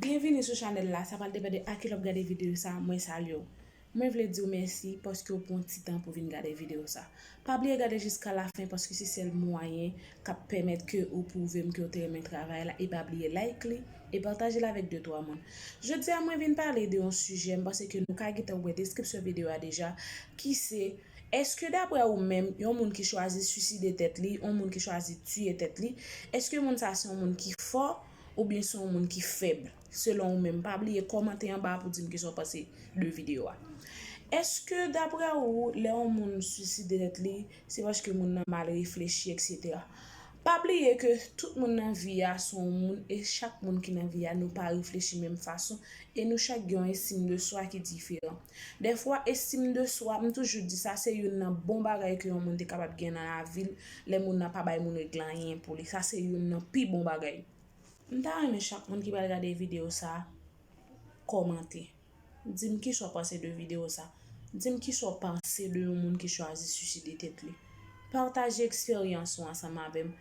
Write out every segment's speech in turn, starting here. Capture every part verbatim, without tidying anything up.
Byenvini sou chanèl la, sa pral depann de a ki lè w ap gade videyo sa, mwen salye w. Mwen vle di w mèsi paske w pran ti tan pou vin gade videyo sa. Pa bliye gade jiska lafen paske se sèl mwayen k ap pèmèt ke ou pwouve m ke w te renmen travay la e pa bliye like li e pataje l avèk de twa moun. Jodi a mwen vin pale de yon sijè m panse ke nou ka gentan wè deskripsyon videyo a deja ki se, èske daprè ou menm yon moun ki chwazi swiside tèt li, yon moun ki chwazi tiye tèt li, èske moun sa se yon moun ki fò oubyen se yon moun ki fèb? Selon ou menm, pa bliye kòmante anba pou di m kisa w panse de videyo a. Èske daprè ou lè yon moun swiside tèt li se paske moun nan mal reflechi, etsetera? Pa bliye ke tout moun nan vi a se yon moun e chak moun ki nan vi a nou pa reflechi menm fason e nou chak gen yon estim de swa ki diferan. Dèfwa estim de swa, m toujou di sa, se youn nan bon bagay ke yon moun te kapab gen nan lavi l lè moun nan pa bay moun règ la anyen pou li. Sa se youn nan pi bon bagay. M ta renmen chak moun ki pral gade videyo sa kòmante. Di m kisa w panse de videyo sa. Di m kisa w panse de yon moun ki chwazi swiside tèt li. Pataje eksperyans ou ansanm avè m.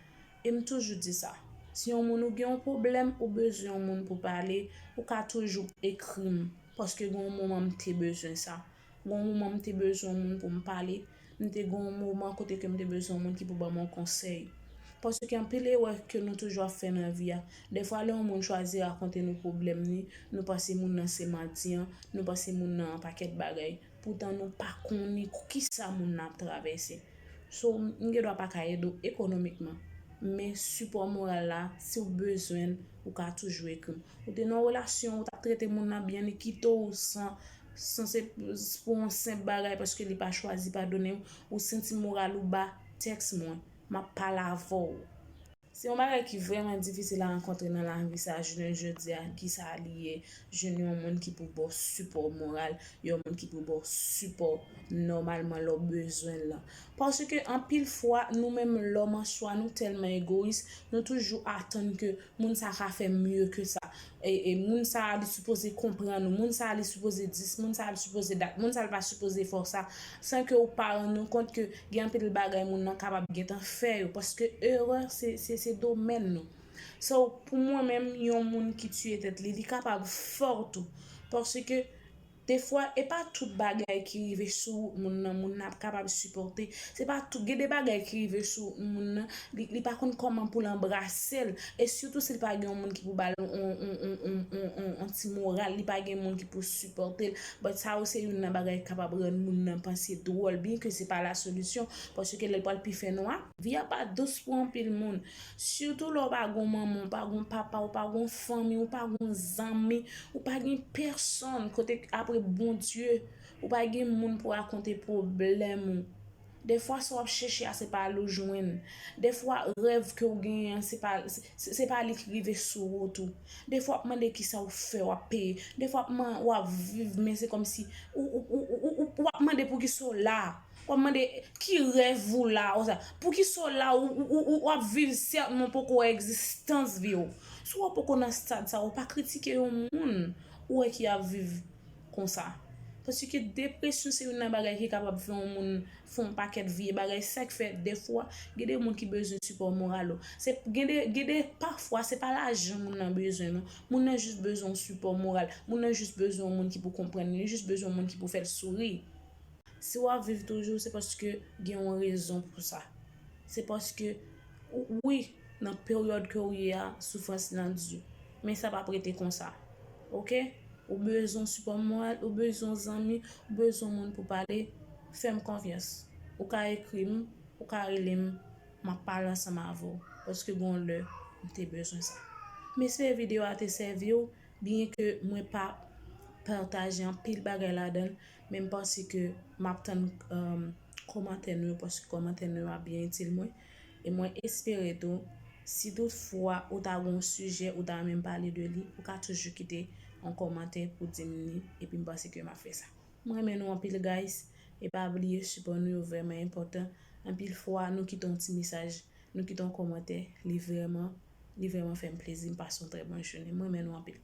E m toujou di sa. Si yon moun ou gen yon pwoblèm, ou bezwen yon moun pou pale, ou ka toujou ekri m. Paske gen yon moman m te bezwen sa. Gen yon moman m te bezwen yon moun pou m pale. M te gen yon moman kote ke m te bezwen yon moun ki pou ban m yon konsèy. Paske anpil erè ke nou toujou ap fè nan vi a. Dèfwa lè yon moun chwazi rakonte nou pwoblèm li, nou panse moun nan se mandyan, nou panse moun nan yon pakèt bagay. Poutan nou pa konnen kisa moun nan ap travèse. So, m gen dwa pa ka ede w ekonomikman, men sipò moral la, si w bezwen l, ou ka toujou ekri m. Ou te nan yon relasyon, ou t ap trete moun nan byen, li kite w san, san se pou yon senp bagay paske li pa chwazi padone w, ou santi moral ou ba, tèks mwen, m ap pale avè w. Se yon bagay ki vrèman difisil a rankontre nan lavi sa jounen jodi a, kisa li ye, jwenn yon moun ki pou ba w sipò moral, yon moun ki pou ba w sipò nòmalman lè w bezwen l lan. Paske anpil fwa, nou menm lòm an swa, nou tèlman egoyis, nou toujou atann ke moun sa ka fè mye ke sa. E, e moun sa a li sipoze konprann ou, moun sa a li sipoze di s, moun sa a li sipoze dat, moun sa a li pa sipoze fè w sa, san ke ou pa rann ou kont ke gen anpil bagay moun nan kapab gentan fè yo, paske erè se, se, se domèn nou. So, pou mwen menm, yon moun ki tiye tèt li, li kapab fè w tou, paske defwa, e pa tout bagay ki rive sou moun nan, moun nan ap kapab sipòte. Se pa tout, gen de bagay ki rive sou moun nan, li, li pa konn kòman pou l anbrase l. E sitou si l pa gen yon moun ki pou ba l yon, yon, yon, yon, yon, yon, yon ti moral, li pa gen moun ki pou sipòte l. But sa yo se youn nan bagay ki kapab rann moun nan panse dwòl, byen ke se pa la solisyon, paske lè l pral pi fè nwa, vi a pa dous pou anpil moun. Sitou lè w pa gen manman, w pa gen papa, w pa gen fanmi, w pa gen zanmi, w pa gen pèsonn kote apre Bondye, ou pa gen moun pou rakonte pwoblèm ou. Defwa sa w ap chèche a se pa li w jwenn. Defwa rèv ke w genyen an se pa, se, se pa li ki rive sou ou tou. Defwa w ap mande kisa w fè w ap peye. Defwa w ap man, w ap viv men se kòmsi ou, ou, ou, ou, ou, ou ap mande poukisa w la. W ap mande ki rèv ou la, ou sa. Poukisa w la, ou, ou, ou, ou ap viv sèt men w poko wè egzistans vi w. Si w poko nan stad sa, ou pa kritike yon moun ou wè ki ap viv konsa. Paske depresyon se youn nan bagay ki kapab fè yon moun fè yon pakèt vye bagay. Sa k fè, defwa, gen de moun ki bezwen sipò moral ou. Se, gen de, gen de, pafwa, se pa lajan moun nan bezwen, non. Moun nan jis bezwen yon sipò moral. Moun nan jis bezwen yon moun ki pou konprann li. Li jis bezwen yon moun ki pou fè l souri. Si w ap viv toujou, se paske gen yon rezon pou sa. Se paske, ou, wi, nan peryòd ke w ye a, soufrans lan di. Men sa p ap rete konsa. Oke? Ou bezwen sipò moral, ou bezwen zanmi, ou bezwen moun pou pale, fè m konfyans. Ou ka ekri m, ou ka rele m, m ap pale ansanm avè w, paske gen yon lè m te bezwen sa. M espere videyo a te sèvi w, byen ke mwen pa pataje anpil bagay ladan l, men m panse ke m ap tann, um, kòmantè nou yo, paske kòmantè nou yo ap byen itil mwen. E mwen espere tou, si toutfwa ou ta gen yon sijè ou ta renmen m pale de li, ou ka toujou kite yon kòmantè pou di m li, epi m panse ke m ap fè sa. Mwen renmen nou anpil, guys, e pa bliye sipò nou yo vrèman enpòtan. Anpil fwa, nou kite yon ti mesaj, nou kite yon kòmantè, li vrèman, li vrèman fè m plezi, m pase yon trè bon jounen. Mwen renmen nou anpil.